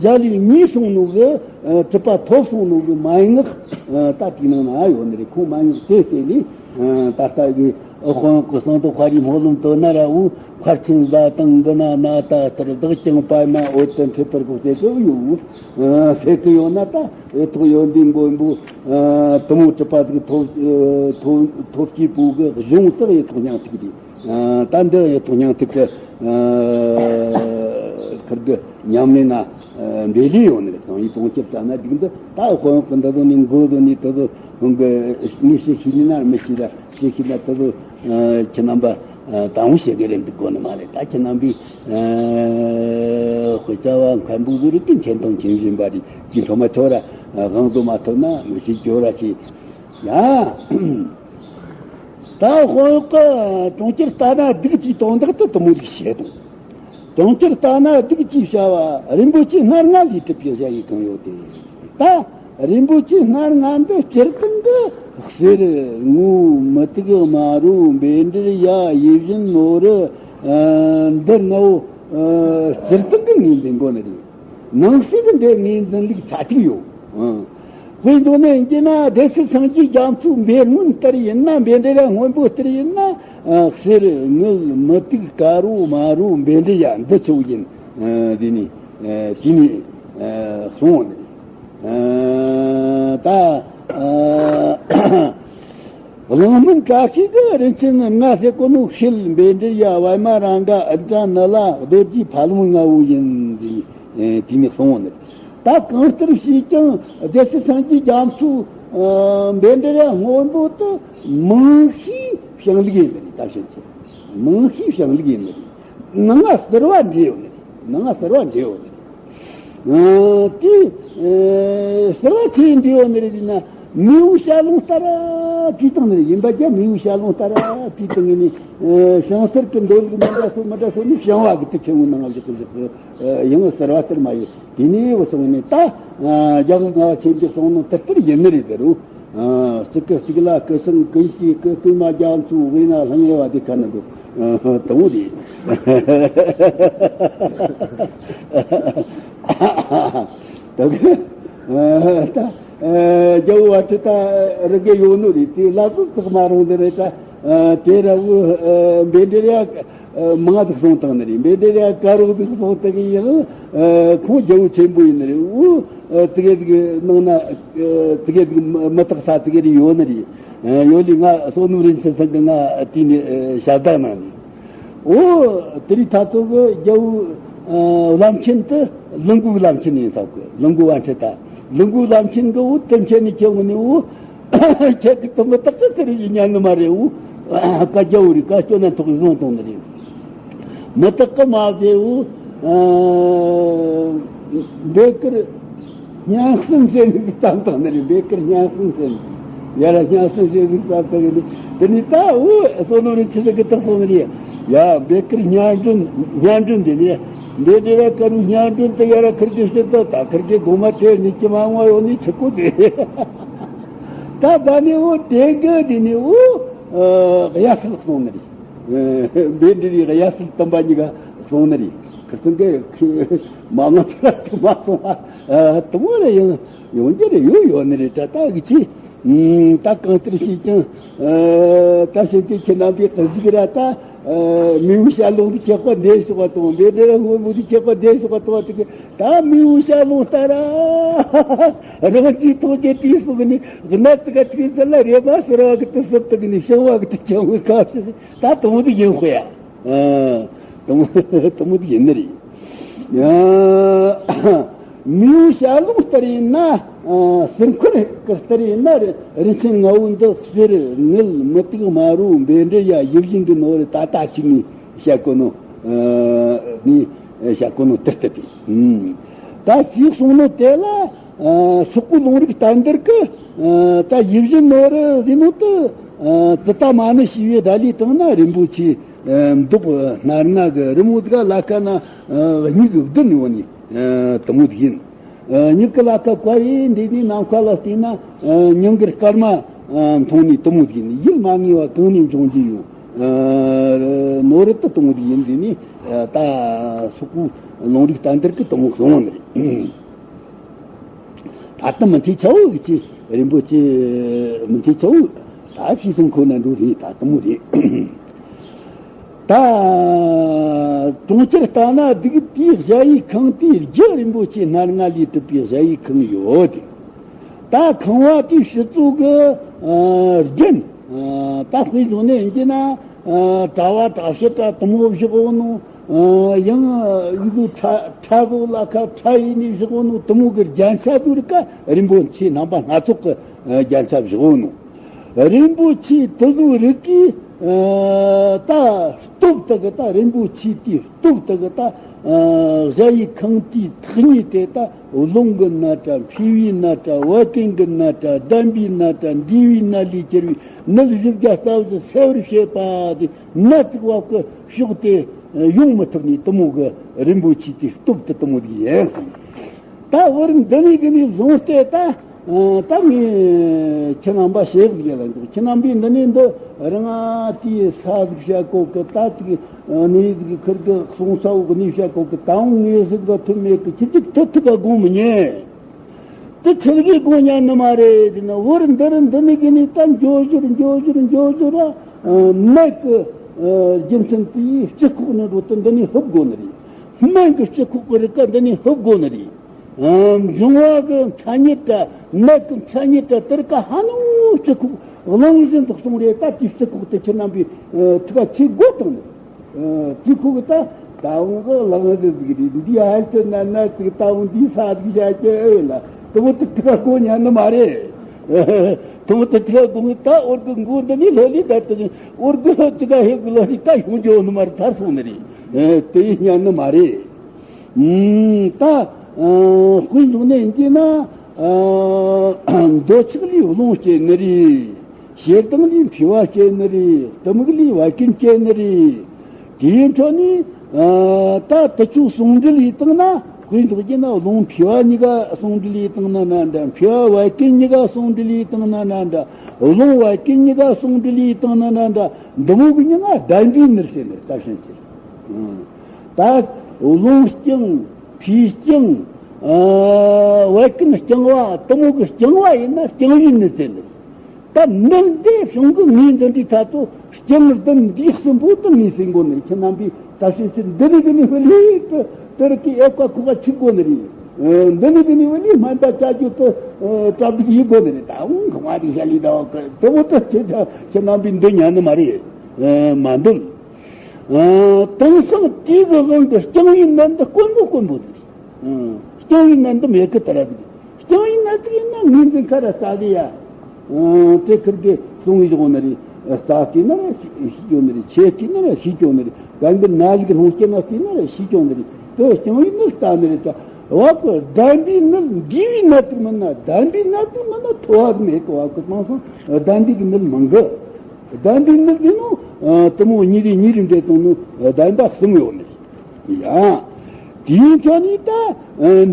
འཇའ་ལུས་ཉིད་གསུངས་ནོ་གི་ཨ་གྲུབ་པ་ཐོབ་གསུངས་ནོ་གི་མན་ངག་ཨ་ད་དེའི་ནང་ན་ཡོད་ནི་རེད། ཁོང་མན་ངག་དེ་བལྟས་ནས་ཨ་ད་ལྟ་གི་ཨ་དཔོན་གྱི་གསང་སྟེ་དཔའ་རིས་སྨོན་ལམ་བཏོན་ན་ར། འུ་མཁར་ཆེན་བཟའ་དང་གི་ན་ན་ད་ལྟར་བདག་ཀྱང་པདྨ་འོད་དུ་འཕྲོས་པར་དགོངས་ཟེར་གི་ཡོད། ཨ་ཟེར་གི་ཡོད་ན། ད་གཡུ་ཐོག་ཡོན་ཏན་མགོན་པོ་ཨ་དེ་མོ་གྲུབ་པ་ཟིག་ཐོབ་ཨ་ཐོབ་ཐོབ་སྐྱེས་པོ་གི་གཞུང་དག་གཡུ་ཐོག་སྙིང་ཐིག་རེད། ཨ་ད་འདི་གཡུ་ཐོག་སྙིང་ཐིག་གི་ཨ་ཁུར་གི་ཉམས་ལེན་ན་ཨ་འབྲེལ་ལས་ཡོད་ནི་རེད། གསང་བའི་གྲོང་ཁྱེར་ལྟ་ན་སྡུག་འདི་ད་དཔོན་གི་འདི་ཚོ་ནི་མགོ་ཚོ་ནི་དེ་ཚོ་ཁོང་གི་ངས་བཤད་ཤེས་ནི་ན་མི་ཤེས་ལ། ཤེས་ཤེས་ན་དེ་ཚོ་ཨ་ཁྱེད་རྣམ་པ་ཨ་དང་པོ་བཤད་གི་རེད་འདུག་དགོས་ནི་མ་རེད། ད་ཁྱེད་རྣམ་པས་ཨ་དཔེ་ཆ་བ་མཁན་པོ་ཚོ་རིགས་ཀྱི་མཁྱེན་དང་མཁྱེན་བཞིན་པ་རེད། ཅི་འཕྲོ་མ་ཆོག་ར་དབང་དུ་མ་ཐོབ་ན་མི་ཤེས་སྐྱོ་ར་ཤེས། ཡ། ད་དཔོན་གི་གྲོང་ཁྱེར་ལྟ་ན་སྡུག་ཅེས་དོན་དག་དེ་དེ་མོ་ཟིག་བཤད་དང་། གྲོང་ཁྱེར་ལྟ་ན་སྡུག་ཅེས་བྱ་བ་རིན་པོ་ཆེ་སྣ་ལྔ་ལས་གྲུབ་པའི་གཞལ་ཡས་ཁང་ཡོད་དེ། ད་རིན་པོ་ཆེ་སྣ་ལྔ་འདི་སྤྱིར་བཏང་གི་གསེར་དངུལ་མུ་ཏིག་མ་རུ་བཻ་ཌཱུརྻ་ཡ་ཡིད་བཞིན་ནོར་ཨ་འདི་ལྔ་བོ་ཨ་སྤྱིར་བཏང་གི་ངོས་འཛིན་དགོས་ནི་རེད། ནང་གསེས་ཀྱི་འདི་ངོས་འཛིན་ལུགས་ཆ་གཅིག་ཡོད། ཨང་། དཔེ་མདོར་ན་ཡིན་གྱི་ན་སྡེ་སྲིད་སངས་རྒྱས་རྒྱ་མཚོའི་འབད་བརྩོན་ལྟར་ཡིན་ན། བཻ་ཌཱུརྻ་ཡ་སྔོན་པོ་ལྟར་ཡིན་ན། ཨ་གསེར་དངུལ་མུ་ཏིག་དཀར་པོ་དམར་པོ་བཻ་ཌཱུརྻ་ཡ་འདི་ཆོག་ཡིན། ཨ་དེ་ནི་ཨ་དེ་ནི་ཨ་གསུངས་ནས། ཨ་ད་ཨ་གླིང་སྨན་བཀྲ་ཤིས་ཀྱི་རིན་ཆེན་ལྔ་ཟེར་གོ་ནོ་ཤེལ་བཻ་ཌཱུརྻ་ཡ་པདྨ་རཱ་ག་ཨིནྡྲ་ནཱི་ལ་རྡོ་རྗེ་ཕ་ལོང་ལྔ་བོ་ཡིན་ཟེར་ནས་ཨེ་དེ་ནས་གསུངས་ནས། ད་གང་ལྟར་བྱས་ཀྱང་སྡེ་སྲིད་སངས་རྒྱས་རྒྱ་མཚོའི་ཨ་བཻ་ཌཱུརྻ་ཡ་སྔོན་པོ་དེ་མང་ཤས་བྱང་ལུགས་ཡིན་ནི་རེད། ད་ཕྱིན་ཆད་མང་ཤས་བྱང་ལུགས་ཡིན་ནི་རེད། ནང་ང་ཟུར་པ་འདྲེས་ཡོད་ནི་རེད། ནང་ང་ཟུར་པ་འདྲེས་ཡོད་ནི་རེད། ཨ་དེ་ཨེ་ཟུར་པ་ཆི་འདྲེས་ཡོད་ནི་རེད་ཟེར་ན། མེའུ་ཞལ་ལུང་ལྟར་བྲིས་བཏང་ནི་རེད། ཡིན་པ་ཀྱང་མེའུ་ཞལ་ལུང་ལྟར་བྲིས་བཏང་ནི་ནི་ཨེ་བྱང་ཟུར་གྱི་འདོད་ལུགས་མི་འདྲ་སོ་མི་འདྲ་སོ་ནི་བྱང་བ་གི་དེ་ཆེན་མོ་ནང་བཞག་གི་བཞག་གི་ཡང་ཟུར་པ་ལྟར་མ་ཡིན། དེ་ནས་བུ་སོང་ནས་ད་རྒྱ་གར་ལྔ་པ་ཆོས་འབྱུང་གསུང་ནོ་དེ་ལྟར་ཡིན་ནི་རེད་ཟེར་རོ། ཨ་གཅིག་གི་གཅིག་ལ་སྐུ་ཞབས་ཀུན་གྱི་སྐུ་ཀུན་མ་རྒྱ་མཚོའི་དབུས་ན་ལྷང་ངེ་བ་དེ་ཁ་ན་འདུག་ཨ་དང་པོ་དེ། ད་གི་ཨ་ད་ཨ་རྒྱལ་བོ་བ་ཁྲི་ད་རི་གེ་ཡོད་ནོ་རེད། དེ་ལ་སུ་ཚག་མ་རང་དེ་རེད། ད་ཨ་དེ་ར་བུ་ཨ་བཻ་ཌཱུརྻ་ཡ་ཨ་མང་དུ་གསུངས་བཏང་ནི་རེད། བཻ་ཌཱུརྻ་ཡ་དཀར་པོ་དེ་གསུངས་བཏང་གི་ཡང་ཨ་ཁོང་རྒྱལ་བོ་ཆེན་པོ་ཡིན་ནི་རེད། འུ་ཨ་ཙི་གེ་ཙི་གེ་ནང་ན་ཨ་ཙི་གེ་ཙི་གེ་མི་མི་རྟག་ས་ཙི་གེ་རེ་ཡོད་ནི་རེད། ཨ་ཡོད་ལི་ང་བསོད་ནམས་རིན་ཆེན་ཚང་གི་ང་དེ་ནས་ཨ་ཞབས་བཏགས་གནང་ནི། འོ་དེ་རིང་ད་ཚོ་གི་རྒྱལ་བོ་ཨ་བླ་མཆོད་དེ་ལིང་གུ་བླ་མཆོད་ཡིན་ཐོག་གི། ལིང་གུ་བ་འཁྲིད་ད་ལིང་གུ་བླ་མཆོད་གི་འུ་དེ་མཁྱེན་ནི་ཁྱེད་འུ་ནི་འུ། ཁྱེད་ཀྱི་དུ་མི་རྟག་ཏུ་ཟེར་ཡིན་ཉན་ནི་མ་རེད། འུ་ཀ་རྒྱལ་བོ་རེད། ཀ་སྐྱོ་ན་ཐོག་གི་བཟུང་བཏང་ནི་རེད། མི་རྟག་གི་མ་ཟེར་འུ་ཨ་འདོད་ཀར་སྙན་གསན་ཟེར་ནི་ཟིག་བརྩམས་བཏང་ནི་རེད། འདོད་ཀར་སྙན་གསན་ཟེར་ནི། ཡ་ར་སྙན་གསན་ཟེར་ནི་བརྩམས་བཏང་གི་ནི། དེ་ནི་ད་འུ་བསོད་ནམས་རིན་ཆེན་ཟེར་གི་བཏགས་སོང་ནི་རེད། ཡ་འདོད་ཀར་སྙན་སྒྲོན། སྙན་སྒྲོན་དེ་ནི། འདི་འདྲ་ར་ཀ་རུ་སྙན་སྒྲོན་དུ་ཡ་ར་ཁིར་གི་ཕྱིར་དུ་ད་ཁིར་གི་དགོང་མ་དེ་ཉིད་ཀྱི་མ་འོངས་ཡོང་ནི་ཆི་ཀོ་དེ། ད་ད་ནི་འོ་དེ་གི་དེ་ནི་འོ་གཡའ་སིལ་སོང་ནི་རེད། འདི་འདྲ་རི་གཡའ་སིལ་དམ་པ་གཉིས་ཀ་སོང་ནི་རེད། ཁིར་ཚང་གི་མ་ང་ཚོ་ར་དུ་མ་སོང་བ་དུ་མོ་རེ་ཡང་ཡོང་རྒྱུ་རེ་ཡོད་ཡོད་ནི་རེད། ད་ད་གི་ཅི། ད་གང་ལྟར་བྱས་ཀྱང་། ད་བྱས་ཀྱང་ཁྱེད་རྣམ་པའི་གཟིགས་ར་ད། མི་བུ་ཞལ་ལུང་དུ་ཁྱེད་ཁོ་འདས་སོགས་པ་དང་འབེ་འབྲེ་ར་སྔོན་པོ་དུ་ཁྱེད་ཁོ་འདས་སོགས་པ་དང་དེ་གི་ད་མི་བུ་ཞལ་ལུང་ལྟར་ར། རང་གི་ཐོག་གི་དུས་སུ་གི་ནི་གནའ་ཙི་ག་ཐུག་ཚད་ལ་རེ་མ་ཟེར་བ་གི་དུ་སུབ་དུ་གི་ནི་ཤང་བ་གི་དུ་ཁྱང་བའི་སྐབས་སུ་ད་དུང་དུ་ཡིན་ཁོ་ཡ། དུང་དུང་དུ་ཡིན་ནི་རེད། མིའུ་ཞལ་ལུང་ལྟར་ཡིན་ན། སེམས་ཁུར་ལྟར་ཡིན་ན་རིན་ཆེན་ལྔ་བོ་འདི་གསེར་དངུལ་མུ་ཏིག་མ་རུ་འབེ་འབྲེ་ཡ་ཡིད་བཞིན་གྱི་ནོར་ད་ལྟ་ཅིག་ནས་བཤད་གོ་ནོ། ནས་བཤད་གོ་ནོ་དེ་ལྟ་སྟེ། ད་ཅིག་གསུངས་ནོ་དེ་ལ་སོག་པོའི་ལུང་རིགས་བསྟན་དར་གི་ད་ཡིད་བཞིན་ནོར་ཟེར་ནོ་དེ་ཙི་ཏ་མ་ཎི་ཞེས་པའི་སྒྲ་ལས་བཏང་ན་རིན་པོ་ཆེ་མདོག་སྣར་ང་གི་རི་མོ་དགའ་ལ་ཁ་ན་སྙིགས་བདུན་ནི་བོ་ནི། དུ་མོ་དེ་ཡིན། མྱུ་གུ་ལ་ཁ་བཀའ་ཡི་འདི་ནི་ནམ་མཁའ་ལ་བལྟས་ན་ཉིན་དཀར་སྐར་མ་མཐོང་ནི་དུ་མོ་དེ་ཡིན། ཡིད་མ་ངེས་པ་གང་ནས་འབྱུང་རྒྱུ་ཡོད། ནོར་དུ་དུ་མོ་དེ་ཡིན། འདི་ནི་ད་སོག་པོའི་ལུང་རིགས་བསྟན་དར་གི་དུ་མོ་གསུངས་པ་ནི་རེད། ད་ལྟ་མི་ཐེ་ཆའོ་གི་ཅི་རིན་པོ་ཆེ་མི་ཐེ་ཆའོ་ད་ཤི་སོང་ཁོ་ན་འགྲོ་རེད། ད་དུ་མོ་རེད། ད། གྲོང་ཁྱེར་ལྟ་ན་སྡུག་དེའི་གཞལ་ཡས་ཁང་དེའི་རྒྱུ་རིན་པོ་ཆེ་སྣར་ང་ལས་གྲུབ་པའི་གཞལ་ཡས་ཁང་ཡོད་དེ། ད་ཁང་བ་དེའི་ཕྱི་ཚུལ་གྱི་རྒྱན། ད་དཔེ་བཞག་ནས་ཡིན་གྱི་ན་གྲྭ་བ་གྲྭ་བྱི་གྲྭ་དུ་མོ་བཞག་འོ་ནོ། ཡང་ཡུལ་དུ་ཁྲ་ཁྲ་གོ་ལ་ཁ་ཁྲ་ཡིན་ནི་བཞག་འོ་ནོ། དུ་མོ་གི་རྒྱན་ཆ་དུ་རིགས་ཀ་རིན་པོ་ཆེ་རྣམ་པ་སྣ་ཚོགས་ཀྱི་རྒྱན་ཆ་བཞག་འོ་ནོ། རིན་པོ་ཆེ་དེ་ཚོའི་རིགས་ཀྱིས་ད་སྟོབས་དག་གི་ད་རིན་པོ་ཆེ་དེའི་སྟོབས་དག་གི་ད་གཞལ་ཡས་ཁང་དེའི་ཐག་ཉེ་དེ་ད་རླུང་གི་ནད་ར་མཁྲིས་པའི་ནད་ར་བད་ཀན་གྱི་ནད་ར་ལྡན་པའི་ནད་ར་འདུས་པའི་ནད་ལས་གྱུར་པའི་ནད་བཞི་བརྒྱ་རྩ་བཞི་སེལ་བར་བྱེད་པ་དེ་ནད་ཅིག་བབ་ཀྱི་ཕྱོགས་དེ་ཡོང་མི་ཐུབ་ནས་དུ་མོ་གི་རིན་པོ་ཆེ་དེའི་སྟོབས་དེ་དུ་མོ་དེ་ཡིན། ད་བར་འདི་ནས་གི་ནས་བཟུང་སྟེ་ད། ད་ངས་ཁྱེད་རྣམ་པ་ཞེས་ཟིག་ལ་འདུག་ཁྱེད་རྣམ་པས་འདི་ནས་འདི་རང་ཨ་དེའི་ས་ཟིག་བཤད་གོ་གི་ད་ཅིག་གནས་ཟིག་ཁིར་གི་གསུང་ས་འོག་གནས་བཤད་གོ་གི་ད་འོང་ངས་ཟིག་ག་ཐུབ་མེད་གི་ཁྱེད་ཅིག་ཐུབ་ཐུབ་ག་དགོངས་མི་ཉན། དེ་ཁྱེད་ཀྱིས་དགོངས་ཉན་ནི་མ་རེད། དེ་ནི་བར་འདི་རུ་འདི་ནས་གི་ནས་ད་འགྱོ་ཞོར་འགྱོ་ཞོར་འགྱོ་ཞོར་ར་ནད་གི་རྒྱུ་མཚན་དེའི་སྤྱི་ཁོག་ནས་འགྲོ་དུ་འདི་ནས་ཧུབ་དགོ་ནི་རེད། སྨན་གྱི་སྤྱི་ཁོག་གི་རིགས་ཀ་འདི་ནས་ཧུབ་དགོ་ནི་རེད། འབྱུང་བ་གི་མཚན་ཉིད་དྲ་ནད་ཀྱི་མཚན་ཉིད་དྲ་དེར་ཀ་ཧ་ནུ་སྤྱི་ཁོག་གླང་བཞིན་དུ་གསུང་རེ་ད་དེའི་སྤྱི་ཁོག་དེ་ཁྱེད་རྣམ་པས་ཐུགས་ཁ་ཆེ་དགོ་དང་ནི། དེའི་ཁོག་གི་ད་ད་འོང་གི་གླང་བཞིན་ཟིག་རེད། འདི་ཧ་ཅི་ན་ན་ཅིག་ད་འོང་འདིའི་ས་ཟིག་བྱ་ཀྱི་ཨེ་ལ་དུ་བོ་དུ་ཐུགས་ཁ་དགོ་ཉན་ནི་མ་རེད། དུ་བོ་དུ་ཐུགས་ཁ་དགོ་ངི་ད་འོར་གི་མགོ་འདི་ནི་ལྷོད་ལི་ད་དུ་ནི་འོར་གི་ལྷོད་ཅི་ག་ཧེ་གི་ལྷོད་ལི་ད་ཡོང་རྒྱུ་ནི་མ་རེད། ཚར་སོང་ནི་རེད། དེ་ཡིན་ཉན་ནི་མ་རེད། ད་དཔེ་འཇོག་ནས་ཡིན་གྱི་ན་འདོད་ཆགས་ལས་རླུང་སྐྱེ་ནི་རེད། ཞེ་སྡང་ལས་མཁས་པ་སྐྱེ་ནི་རེད། གཏི་མུག་ལས་བད་ཀན་སྐྱེ་ནི་རེད། དེའི་འཕྲོ་ནས་ད་དུ་ཆུ་ཟུང་འབྲེལ་ཡིས་བཏང་ན་དཔེ་འཇོག་གྱི་ན་རླུང་མཁས་པ་གཉིས་ཀ་ཟུང་འབྲེལ་ཡིས་བཏང་ན་ན་འདྲ། མཁས་པ་བད་ཀན་གཉིས་ཀ་ཟུང་འབྲེལ་ཡིས་བཏང་ན་ན་འདྲ། རླུང་བད་ཀན་གཉིས་ཀ་ཟུང་འབྲེལ་ཡིས་བཏང་ན་ན་འདྲ། འདི་མོ་གི་མྱིང་ང་ལྡན་པའི་ནད་ཟེར་ནི་རེད། ད་ཕྱིན་ཆད། ད་རླུང་རྐྱང་། མཁྲིས་རྐྱང་། བད་ཀན་རྐྱང་བ་དུ་མོ་གི་རྐྱང་བ་ཡིན་ན་རྐྱང་བའི་ནད་ཟེར་ནི། ད་ནད་འདི་བྱུང་གི་ངས་འདི་འདྲའི་ཐ་ཚོ་རྐྱང་བདུན་འདི་གསུམ་པོ་དུ་ངས་ཟིན་དགོ་ནི་རེད། ཁྱེད་རྣམ་པས་ད་ཕྱིན་ཆད་འདི་ནི་གི་ནི་ཧུ་ལི་དུ་དེར་གི་ཨེ་ཀ་ཁུ་ག་ཆིག་དགོ་ནི་རེད། འདི་ནི་གི་ནི་ཧུ་ལི་སྨན་པ་བྱ་རྒྱུ་དུ་གྲ་སྒྲིག་ཡིན་དགོ་ནི་རེད། ད་འོང་གི་མ་རེད། ཤ་ལི་ད་བ་གི་དུ་བོ་དུ་ཁྱེད་ཁྱེད་རྣམ་པས་འདི་ཉན་ནི་མ་རེད། མ་འདུག་དེང་སང་དེའི་གི་དབང་གི་རྐྱང་བའི་ནད་འདི་དཀོན་པོ་དཀོན་པོ་འདུག་རྐྱང་བའི་ནད་འདི་མེད་གི་ད་ར་འདུག་རྐྱང་བའི་ནད་ཅིག་ཡིན་ན་ངོས་འཛིན་ཁ་ར་ས་གི་ཡ། དེ་ཁིར་གི་གསུང་བའི་གཞུག་ནི་རེད། རྩ་བལྟས་ན་ར་ཤེས་ཀྱོ་ནི་རེད། ཆེ་བལྟས་ན་ར་ཤེས་ཀྱོ་ནི་རེད། གང་གི་ན་ཟིག་ལྷུང་སྐྱེ་ན་བལྟས་ན་ར་ཤེས་ཀྱོ་ནི་རེད། དེ་རྐྱང་བའི་ནད་རྩ་ནི་རེད། ད་བ་གི་ལྡན་པའི་ནད་འདུས་པའི་ནད་ཅིག་མིན་ན་ལྡན་པའི་ནད་ཅིག་མིན་ན་ཐོ་བ་མེད་གི་བ་གི་དེང་སང་ལྡན་པའི་གི་ནད་མང་གི་ལྡན་པའི་ནད་ཡིན་ནོ། དུ་མོ་གཉིས་རེ་གཉིས་རེ་འདྲེ་བཏང་ནོ་ལྡན་པ་གསུམ་ཡོད་ནི་ཡ། དེའི་ཆ་ནས་ད་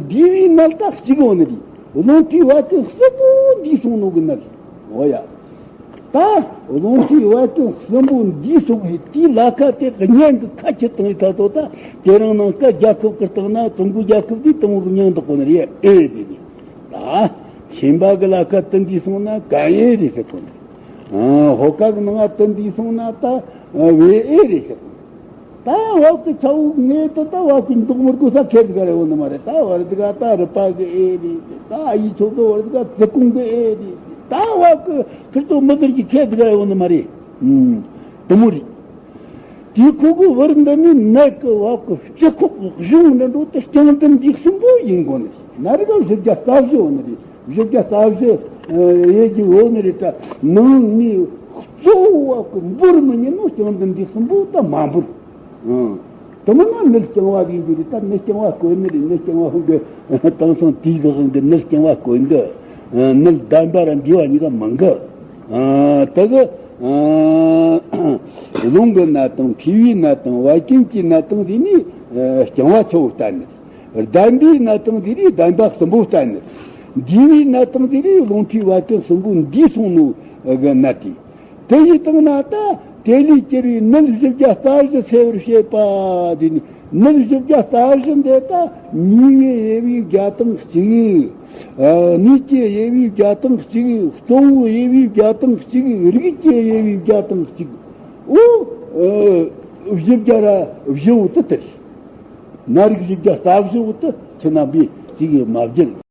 འདུས་པའི་ནད་ད་གཅིག་ཡོད་ནི་རེད། རླུང་མཁྲིས་བད་ཀན་གསུམ་པོ་འདུས་སོང་ནོ་གི་ནད། འོ་ཡ། ད་རླུང་མཁྲིས་བད་ཀན་གསུམ་པོ་འདུས་སོང་བའི་དེའི་ལ་ཁ་དེ་གཉན་གྱི་ཁ་ཁྱེར་བཏང་བའི་ཐ་ཐོ་ད། དེ་རིང་ནངས་ཀ་རྒྱལ་ཁབ་ཀྱི་སྟེང་ན་ཀྲུང་གོའི་རྒྱལ་ཁབ་དེ་དང་པོ་གི་མྱིང་འདོགས་གོ་ནི་རེད། ཨེ་དེ་ནི་ད་ཤན་པ་གི་ལ་ཁ་དེ་འདུས་སོང་ན་གན་ཨེ་རེད་ཟེར་གོ་ནི། ཧོ་ཀ་གི་ནང་ང་དེ་འདུས་སོང་ན་ད་ཝེ་ཨེ་རེད་ཟེར་གོ་ནི། ད་བབ་ཀྱི་ཚ་བོ་ངས་ད་ད་བབ་ཀྱི་འདུག་མི་དགོས་ས་ཁེ་དགའ་རེ་འོ་ནི་མ་རེད། ད་བར་དུ་ག་ད་རི་པ་གི་ཨེ་རེད། ད་ཨ་ཡི་ཚོ་གི་བར་དུ་ག་ཙི་ཀུང་གི་ཨེ་རེད། ད་བབ་ཀྱི་ཁིར་ཚོ་མི་དེར་གྱི་ཁེ་དགའ་རེ་འོ་ནི་མ་རེད། ཨུམ། དུ་མོ་རེད། དེ་ཁོ་གི་བར་འདི་ནི་ནད་ཀྱི་བབ་ཀྱི་སྤྱི་ཁོག་གི་གཞུང་འདི་འགྲོ་དེ་རྐྱང་དུ་འཇིག་གསུམ་པོ་ཡིན་དགོས་ནི། ན་རི་ག་བཞི་བརྒྱ་རྩ་བཞི་འོ་ནི་རེད། བཞི་བརྒྱ་རྩ་བཞི་ཡོད་ཀྱི་འོ་ནི་རེད། ད་ནང་ནི་གཙོ་བོ་བ་གི་འབུར་མི་ཉན་ནོ་རྐྱང་དུ་འདི་གསུམ་པོ་ད་མ་འབུར། ཨང་། དེ་མིན་ན་ནད་རྐྱང་བ་གི་འགྱུར་རེད། ད་ནད་རྐྱང་བ་བཀོད་ནི་རེད། ནད་རྐྱང་བ་ཧང་གི་དེང་སང་དེའི་གི་ཧང་གི་ནད་རྐྱང་བ་བཀོད་འདི། ནད་བདེན་པ་ར་འདི་བ་གཉིས་ཀ་མང་གི། ཨ་དེ་གི་ཨ་རླུང་གི་ནད་དང་མཁྲིས་པའི་ནད་དང་བད་ཀན་གྱི་ནད་དང་དེ་ནི་རྐྱང་བ་ཆེ་བོ་བསྟན་ནི། བདེན་པའི་ནད་དང་དེ་རིགས་བདེན་པ་གསུམ་པོ་བསྟན་ནི། འདུས་པའི་ནད་དང་དེ་རིགས་རླུང་མཁྲིས་བད་ཀན་གསུམ་པོ་འདུས་སོང་ནོ་གི་ནད་དེ། དེ་ཡི་སྟེང་ན་ད་དེ་ལས་སྐྱེ་བའི་ནད་བཞི་བརྒྱ་རྩ་བཞི་སེལ་བར་བྱེད་པ། དེ་ནི་ནད་བཞི་བརྒྱ་རྩ་བཞི་འདི་ད་ནུས་པའི་དབྱེ་བས་བརྒྱ་དང་གཅིག། ཨ་ནུས་ཀྱི་དབྱེ་བས་བརྒྱ་དང་གཅིག། གཙོ་བོའི་དབྱེ་བས་བརྒྱ་དང་གཅིག། རིགས་ཀྱི་དབྱེ་བས་བརྒྱ་དང་གཅིག། འོ། ཨ་བཞི་བརྒྱ་ར་བཞི་བོ་དེ་དེ་རེད། ནད་རིགས་བཞི་བརྒྱ་རྩ་བཞི་བོ་དེ་ཁྱེད་རྣམ་པས་གཅིག་མ་བརྗེད།